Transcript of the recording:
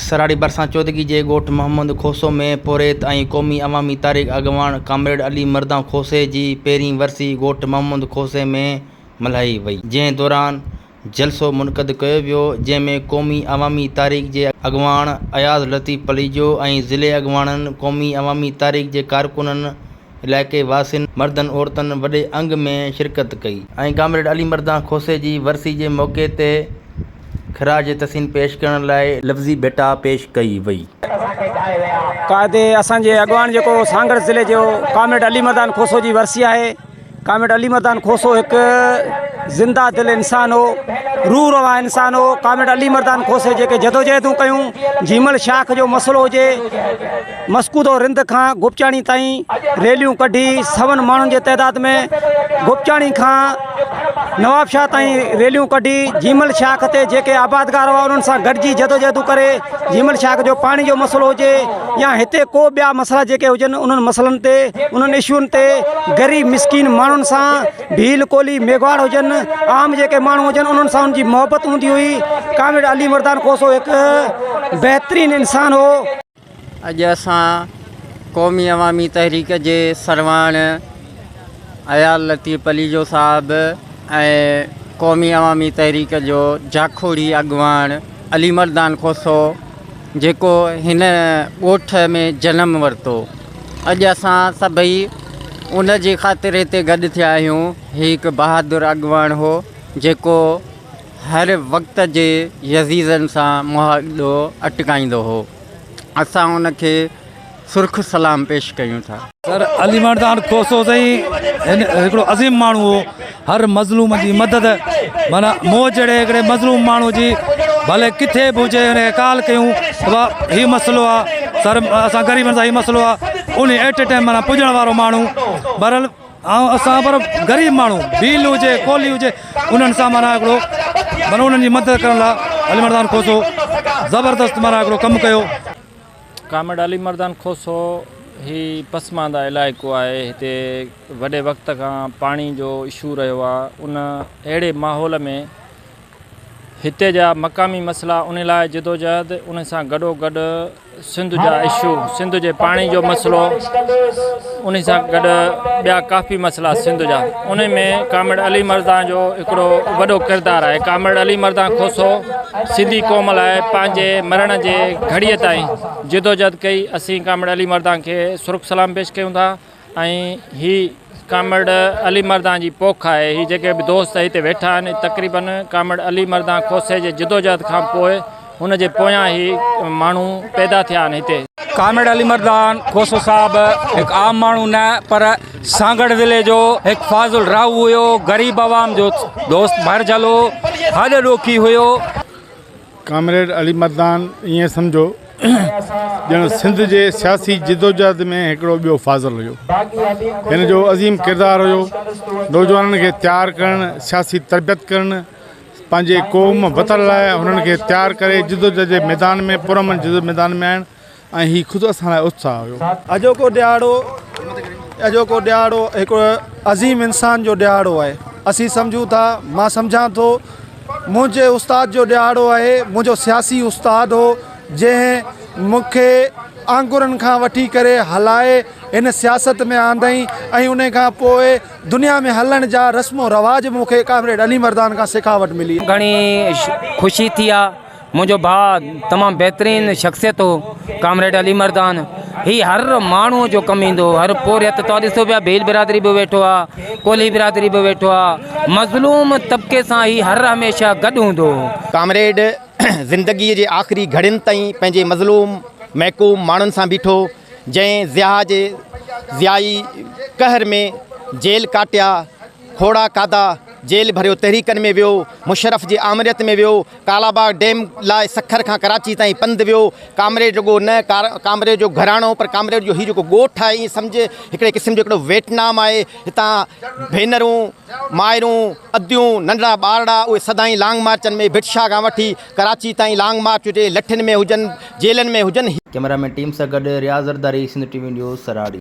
سراڙي ڀرسان چودڳي جي ڳوٺ محمد کوسو ۾ پورهيت ۽ قومي عوامي تحريڪ اڳواڻ ڪامريڊ علي مردان کوسي جي پهرين ورسي ڳوٺ محمد کوسي ۾ ملهائي وئي، جنهن دوران جلسو منعقد ڪيو ويو، جنهن ۾ قومي عوامي تحريڪ جي اڳواڻ اياز لطيف پليجو ۽ ضلعي اڳواڻن، قومي عوامي تحريڪ جي ڪارڪنن، علائقي واسين مردن عورتن وڏي انگ ۾ شرڪت ڪئي. ۽ ڪامريڊ علي مردان کوسي جي ورسي جي موقعي تي خراج تحسين پيش ڪرڻ لاء لفظي ڀيٽا پيش ڪئي وئي. قائد اسان جي اڳواڻ جيڪو سانگهڙ ضلعي جو ڪامريڊ علي مردان کوسو جي ورسي آهي ڪامريڊ علي مردان کوسو هڪ زنده دل انسان هو روح روان انسان هو ڪامريڊ علي مردان کوسي جيڪي جدوجهدون ڪيون جيمل شاخ جو مسئلو هجي مسڪودو رند کان گپچاڻي تائين ريليون ڪڍي سون ماڻهن جي تعداد ۾ گپچاڻي کان نوابشاهه تائين ريليون ڪڍي جيمل شاخ تي جيڪي آبادگار هئا انهن سان گڏجي جدوجهدون ڪري جيمل شاخ جو پاڻي جو مسئلو هجي يا هتي ڪو ٻيا مسئلا جيڪي هجن انهن مسئلن تي انهن اشوئن تي غريب مسڪين ماڻهن سان ڀيل ڪولهي ميگهواڙ هجن عام جيڪي ماڻهو هجن انهن سان ان جي محبت هوندي هئي ڪامريڊ علي مردان کوسو هڪ بهترين انسان هو. اڄ اسان قومي عوامي تحريڪ جي سرواڻ اياز لطيف پليجو صاحب ۽ قومي عوامي تحريڪ جو جاکوڙي اڳواڻ علي مردان کوسو جيڪو هن ڳوٺ ۾ جنم ورتو اڄ اسان سڀئي ان جي خاطر هتي گڏ ٿيا آهيون هي هڪ بهادر اڳواڻ هو جيڪو هر وقت جي يزيدن سان مهاڏو اٽڪائيندو هو اسان ان کي سرخ سلام پيش ڪيون ٿا. سر علي مردان کوسو سائين هن هڪڙو عظيم ماڻهو هو هر مظلوم جي مدد معنيٰ مون جهڙي هڪڙي مظلوم ماڻهو جي ڀلي ڪٿي به هجي هن کي ڪال ڪيون ته ڀا هي مسئلو آ سر اسان غريبن سان هي مسئلو آ ان ايٽ اي ٽائيم معنيٰ پڄڻ وارو ماڻهو بهرحال آئون اسان پر غريب ماڻهو ڀيل هجي ڪولهي هجي انهن سان معنيٰ هڪڙو معنيٰ انهن جي مدد ڪرڻ لاء علي مردان کوسو زبردست معنيٰ هڪڙو ڪم ڪيو. ڪامريڊ علي مردان کوسو، هي پسمانده علائقو آهي هتي وڏي وقت کان پاڻي جو اشو رهيو آهي ان اهڙي ماحول ۾ هتي جا مقامي مسئلا ان لاء جدوجهد ان سان گڏو گڏ سنڌ جا اشو سنڌ جي پاڻي جو مسئلو ان سان گڏ ٻيا ڪافي مسئلا سنڌ جا ان ۾ ڪامريڊ علي مردان جو هڪڙو وڏو ڪردار آهي ڪامريڊ علي مردان کوسو سنڌي قوم لاء پنهنجي مرڻ جي گهڙيء تائين جدوجهد ڪئي. اسين ڪامريڊ علي مردان کي سرخ سلام پيش ڪيون ٿا ۽ هي ڪامريڊ علي مردان جي پوک آهي. هي جيڪي به دوست هتي ويٺا آهن تقريبن ڪامريڊ علي مردان کوسي جي جدوجهد کان پوء هن جي پويان هي ماڻهو پيدا ٿيا آهن هتي. ڪامريڊ علي مردان کوسو صاحب هڪ عام ماڻهو نه پر سانگهڙ ضلعي جو هڪ فاضل راهو هيو، غريب عوام جو دوست ڀرجهل هو، هڏ ڏوکي هيو. ڪامريڊ علي مردان ائين سمجهو ڄڻ سنڌ جي سياسي جدوجهد ۾ هڪڙو ٻيو فاضل هيو. هن جو عظيم ڪردار هيو نوجوانن کي تيار ڪرڻ، سياسي تربيت ڪرڻ، پنهنجي قوم وطن لاء هنن کي تيار ڪري جدوجهد جي ميدان ۾ پرامن جدوجهد ميدان ۾ آڻڻ. ۽ هي خود اسان لاء اتساهه هيو. اڄوڪو ڏهاڙو اڄوڪو ڏهاڙو هڪ عظيم انسان جو ڏهاڙو آهي. اسين سمجهون ٿا، مان سمجهان ٿو، منهنجي استاد جو ڏهاڙو آهي، منهنجو سياسي استاد هو، جنهن مون کي آڱرن کان وٺي ڪري هلائي هن سياست ۾ آندائين ۽ ان کان پوء دنيا ۾ هلڻ جا رسم و رواج مون کي ڪامريڊ علي مردان کان سکاوٽ ملي. گهڻي خوشي ٿي آ. منهنجو ڀاء تمام بهترين شخصيت هو ڪامريڊ علي مردان هي هر ماڻهو جو ڪم ايندو هو هر پورهيت تو ڏسو پيا ڀيل برادري به ويٺو آ ڪولهي برادري به ويٺو آ مظلوم طبقي سان هي هر هميشه گڏ هوندو هو. ڪامريڊ زندگيء جي آخري گهڙين تائين پنهنجي مظلوم محڪوم ماڻهن سان بيٺو جنهن ضياء جي ضيائي قهر ۾ جيل ڪاٽيا کوڙا کاڌا جيل ڀريو تحريڪن ۾ ويو مشرف جي آمريت ۾ ويو ڪالاباغ ڊيم لاء سکر کان ڪراچي تائين پنڌ ويو، ڪامريڊ رڳو نه ڪامريڊ جو گهراڻو پر ڪامريڊ جو هي جيڪو ڳوٺ آهي ائين سمجهه هڪڙي قسم جو هڪڙو ويٽنام آهي، هتان ڀينرون، مائرون، اديون، ننڍڙا ٻارڙا اهي سدائين لانگ مارچن ۾ ڀٽ شاهه کان وٺي ڪراچي تائين لانگ مارچ هجي لٺين ۾ هجن جيلن ۾ هجن. ڪئميرا مين ٽيم سان گڏ Riaz Zardari, Sindh T V news, Sarhari.